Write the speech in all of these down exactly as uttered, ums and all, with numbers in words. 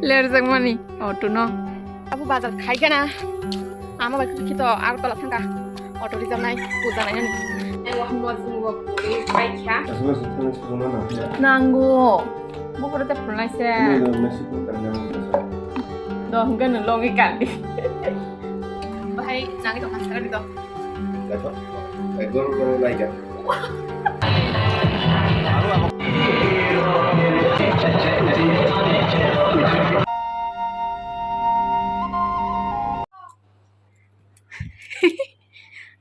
Lerjakmani auto no. Abo bazar khaikhe na. Ama bai khito Agartala thangkha. Auto rijak nai, puja nai nani. Ai wahan mo jing wo puri paikha. Asma sithana sithana na. Nango. Bukuro te phulnai se. Ini do Mexico kan yang. Do hingga no logi kandi. Bahai nangi to kan sakali to. Ekdom, ekdom, ekdom, like.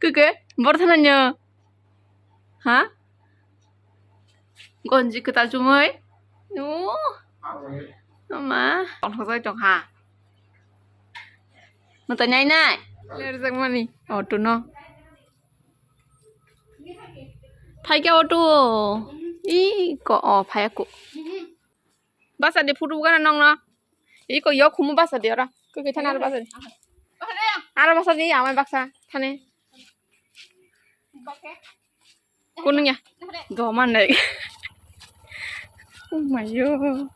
Keke, borthana nyo. Ha? Gonji kwtal chumui. No. Ma, tongthok jai tong ha. Mwtai nai nai. Lerjakmani auto no. Phaikhe auto. I ko o phaiya ko. Basa de photo gana nong no. I ko yo khumu basa de ora. Ko ke thana aro basa de. Aro basa de amai baksa thane. Kunung ya. Doman dai. Oh my god.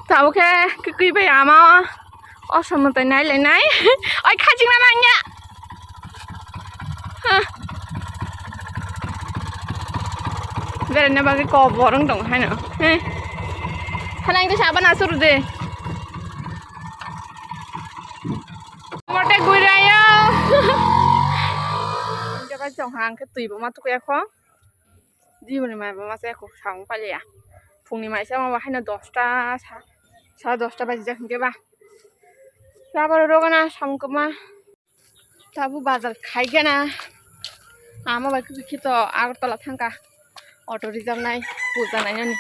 Tabo khe kwkwi bai ama o. O somo tai nai lai nai. Oi khajing na nang ya. Ha. Bere na bagwi kobor wng tong haino. He. Hanang to saban asur de. Mote gurayo. Jaga jong hang khe twi bo ma tukya kho. Jiboni mai bo masa ekho samung pailiya. Phungni maisa ma haino dosta sa, sa dosta bajijak hinkhe ba. Sabaro rogana samung kwma. Tabuk bazar khaikhe na. Ama bai khito Agartala thangkha. Auto rijak nai, puja nai nani.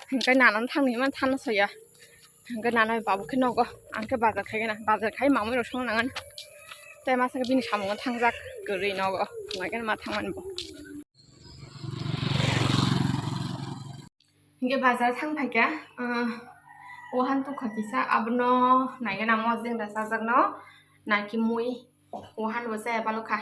Hinkhe nana thangni man thana soya. Hinkhe nana bai babu khe nogo. Ang khe bazar khaikhe na. Bazar khai mamui rok song nangan. Tei masa khe bini samungo thangjak. Kwrwi nogo. Hwnkhai khe ma thangmani bo. Hinkhe bazar thang phaikha, ah, wahan tukha kisa, abono naigena mojeng da chajakno, naikhe mui, wahan bo chaya balokha,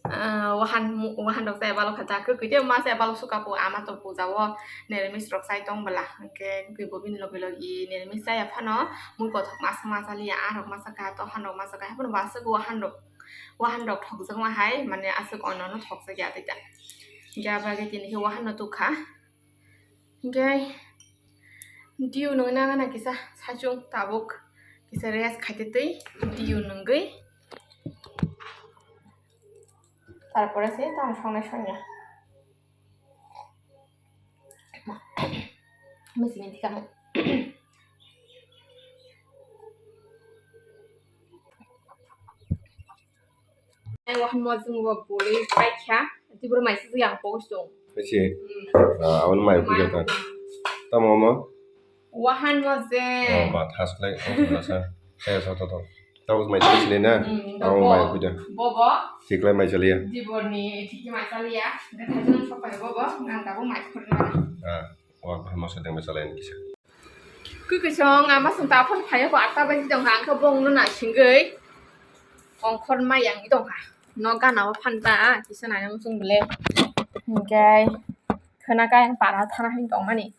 ah, wahan, wahan rok chaya balokha, ja kwkwi tei ma chaya balok suka po, ama to puja o niramis rok chai tong bwla, hinkhe kwkwi bo bini logi logi niramis chaya phano mui kothok masa ma chaliya, ah rok masa kha, tohan rok masa kha, haiphano bo aswk wahan rok, wahan rok thokjakma hai, mane aswk ono no thokjakya tei ta. Hinkhe abo age tini khe wahan no tukha. Hinkhe diu nungwi nangana kisa saichung tabuk kisa rest khaitwi twi diu nungwi. Tarpore se tamo songnai songya. Machine ni thikamo. Ai wahan mo jung bo boli paikha. Tibur mai sijak yang pokis dong. Paisi. Hmm. Ah, aboni mai puja ta. Tamo mo? Wahan mo je. Oh, ba thas lai. Oh, thas. Saya sa to to. Tamo mai sijak ni na. Hmm, abo mai puja. Bobo. Siklai mai chaliya. Tibur ni thiki mai chaliya. Gathajun sopai bobo. Nang tabo mai khurna. Ah, wa bahai masa deng mai chalayan kisa. Kwkwisong ama chwng ta phano phaiya kho, atta baji tongkha, ang khe bongno naisingwi ongkhor ma yangwi tongkha. Nok gana o phan ta kisa nainani chwng bwle. Hinkhe khwna khe ayang para thana hwn tongmani.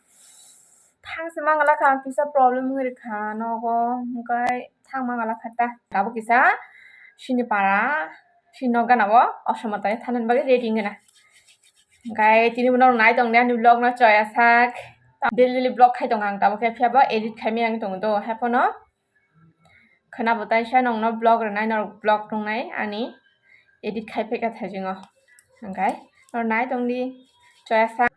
Thang se mangala kha, kisa problem wngwi rwkha nogo, hinkhe thang mangala kha ta. Tabuk kisa sini para, sini nok gana o, o somo tani thana bagwi ready wngna. Hinkhe tini bono nai tong de ani vlog no choya sak. Daily daily vlog khai tong ang tabuk khe, phiya bo edit khai maya wng tong do. Hai phano khwna bo taisa nong no vlog rwnai, norok vlog tongnai ani edit khai phaikha thaijingo. Hinkhe norok nai tong di, choya sak.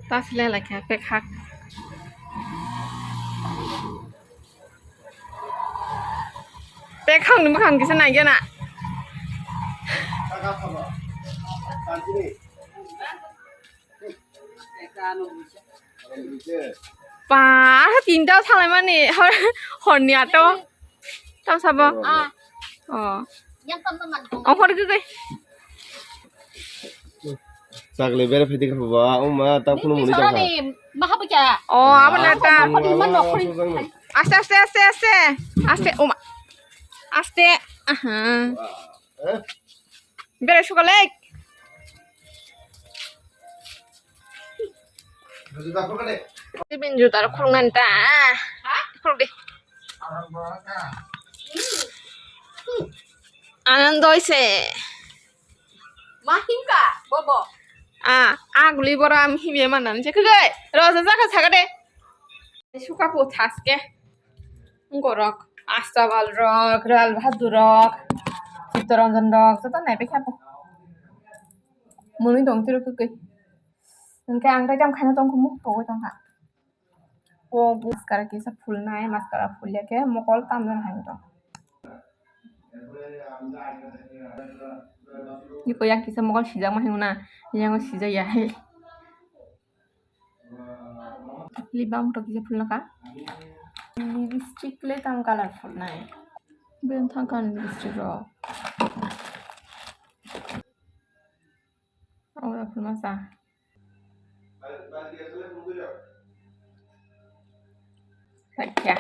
Tas le lai kha pek hak. Pek hak ni bwkhang kisa nai gana. Ba, tinta salaimani hor, horni ato. Tam sabo. Ah. Oh. Yang tam tam man. Ongkhor gwi gwi. Chakle bere phai dikha ba, o ma, ta phunu muni ta. Maha bukya. Oh, abo na ta. Khoni man no khoni. Aste, aste, aste, aste. Aste, o ma. Aste. Aha. Eh? Bere suka lek. Tibin jutar khulngan ta. Khuldi. Anando ise. Mahimka, bobo. Ah, aguli bora am hibi manan se khe. Roja jaka saga de. Suka po thaske. Ngorok, Astabal rok, Lal Bahadur rok, Chittaranjan rok, joto naibe khe abo. Mwnwi tong tiro kwkwi. Hwnkhe ang tei tamo khaina tong khumu, pogwi tongkha. Pogwi mascara kisa phulnai, mascara phulya khe mokol tamjani hai tong. Iko yak kisa mokol sijakma hinwi na, yango sijaya hai. Lip balm rok kisa phulnaka. Lipstick le tamo colorful nai. Ben thangkha lipstick rok. Oya phulmasa. Sakya.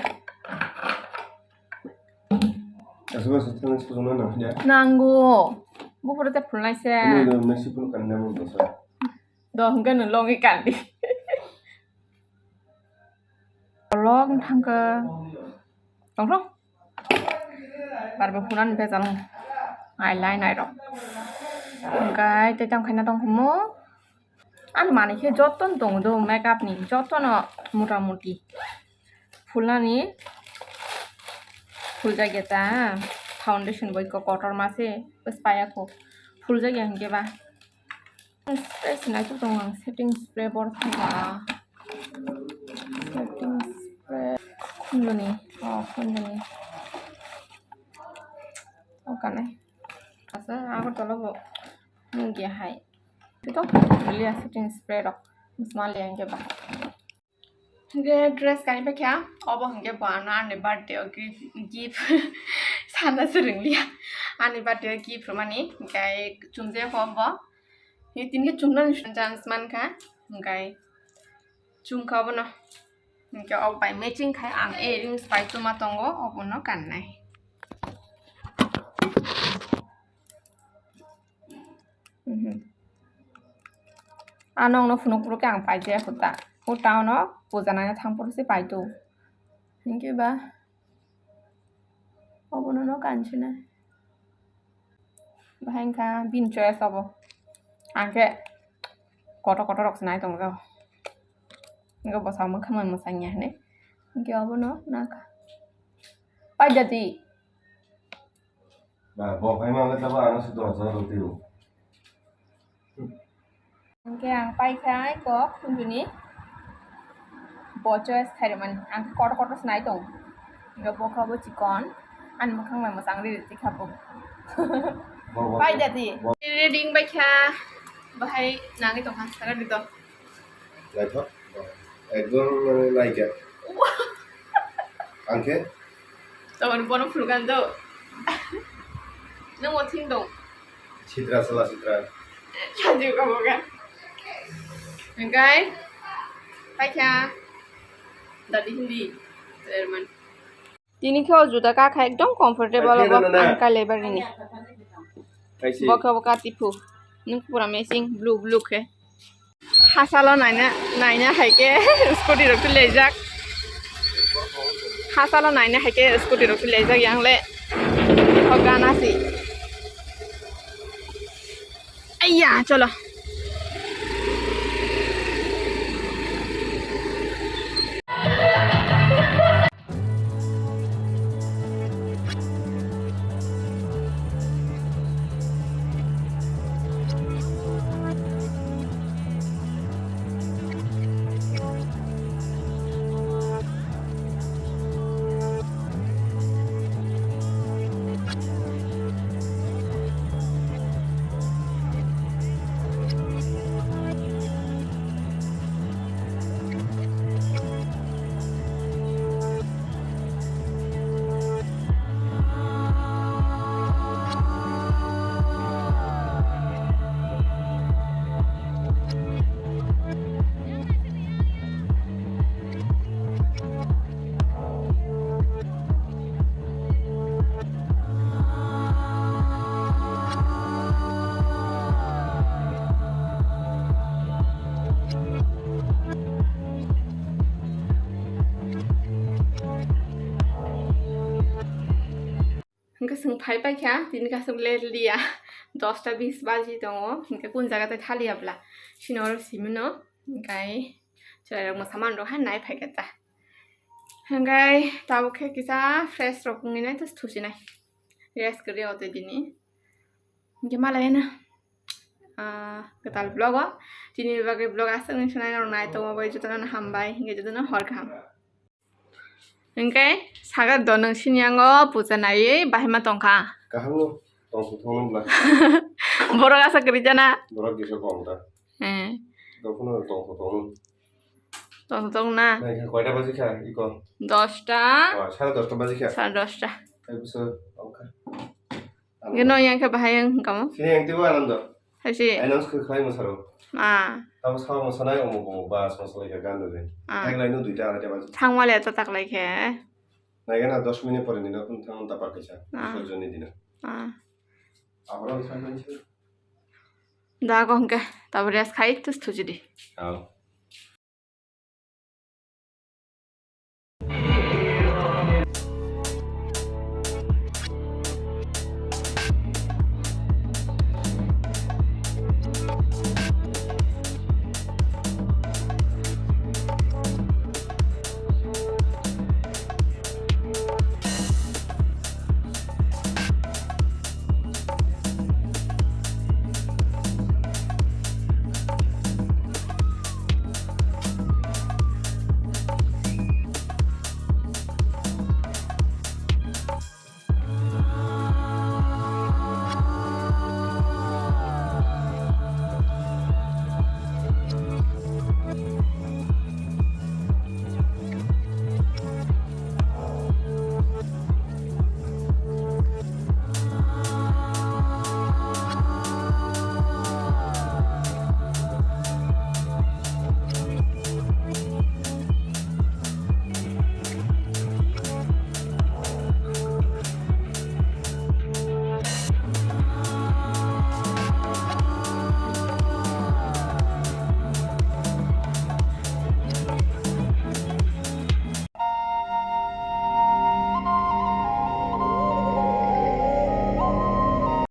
Aswk aswk thangwi sujuna nangya. Nango. Buphuru te phulnaise. Ini do mesi phul kanna mo dosa. Do hwnkhe nwng logwi kandi. Kolok thangkhe. Tongthok. Barbo phunani bejal. Nai lai nai rok. Hwnkhe tei tamo khaina tong khumo. Ani manwi khe jotono tongo do makeup ni, jotono mota moti. Phulnani. Phuljakya ta. Foundation bo iko kotorma se. Bwswk paiya kho. Phuljakya hwnkhe ba. Spray se naitok tongo ang, setting spray borok thangkha. Setting spray khunjoni, oh, khunjoni. Oh, kanai. Asa Agartala bo nungya hai. Ito, liya setting spray rok. Misma liya hwnkhe ba. Hwnkhe dress kainwi paikha, obo hwnkhe bo ano ani birthday o gift, gift sana swrwnglia. Ani birthday o gift rwmani, hwnkhe chumjak obo. Tini khe chumnani chance mankha, hwnkhe chumkha obono. Hwnkhe obo bai matching khai ang earrings bai chuma tongo, obono kannai. Mhm. Ano wngno phunuk phuru khe ang paijaya kho ta. O town o puja naina thang phuru se paito. Hinkhe ba obono no kansinai. Bahai wngkha bini choice obo. Ang khe kotor kotor rok se nai tongo. Hinkhe bwsao mwkhang bai mwsang ya hinwi. Hinkhe obono nakha. Paijadi. Ba, bo phaima wngkha tabo ano se dos hajar rw twi o. Hwnkhe ang paikha kok khunjuni. Bo choice khairokmani. Ang kotor kotor se nai tong. Hwnkhe bo kha bo chikon. Ani mwkhang bai mwchang ri ri tikha bo. Bo, bo, Pai bo, da di. Bo. Ready wngbaikha. Bahai nangwi tongkha. Saka di to. Naithok. Ekdom mane naikha. Ang khe? Tawar bono phulukani do. Nung o thing dong. Sitra sala sitra. Chajio ka boga. Engkai. Paikha. Dadi hindi. Chairman. Tini khe o juta kakha ekdom comfortable obo ang kailaibar rini. Bo khe bo katipu. Nung pura matching blue blue khe. Hasalo naina naina hai khe scooty rok twi lejak. Hasalo naina hai khe scooty rok twi lejak yang le. O gana si. Aiya, cholo. Chwng phai paikha, tini kasuk late liya. Dosta bis baji tongo, hinkhe kun jaga tei thaliya bla. Sini oro simino, hinkhe chwrairok mwsamanrok hai nai phaikha ta. Hinkhe tabuk khe kisa fresh rok wngwi nai, just thusinai. Rest kwrwi o tei tini. Hinkhe malai na, ah, kwtal vlog o. Tini bagwi vlog aswk wngwi swnai norok nai tongo bai jotono hambai, hinkhe jotono hor kaham. Hinkhe sagar do nwng sini yango puja naiwi bahai ma tongkha. Kaham no tongthok thokno bla. Borok asa kwrwi jana. Borok kisa kong ta. Eh. Dophano tongthok thokno. Tongthok thok na. Nai kha koita baji kha iko? Dosta. Oh, sare dosta baji kha. Sare dosta. Hai bwswk tongkha. Geno yang khe bahai wng kamo. Sini yang tibo Anando. Hai si. Announce khe khlai mwsaro. Ah. Tamo sao mwsanai omo bomo bas mosalai khe gan dole. Ah. Hai lai no duita arai baji. Thangma le to tak lai khe. Nai gana dos minute pore nino kun thang ta pakisa. Ah. Sorjoni dino. Ah. Abra thang nai si. Da ko hwnkhe tabo rest khai tus thuji di. Ao.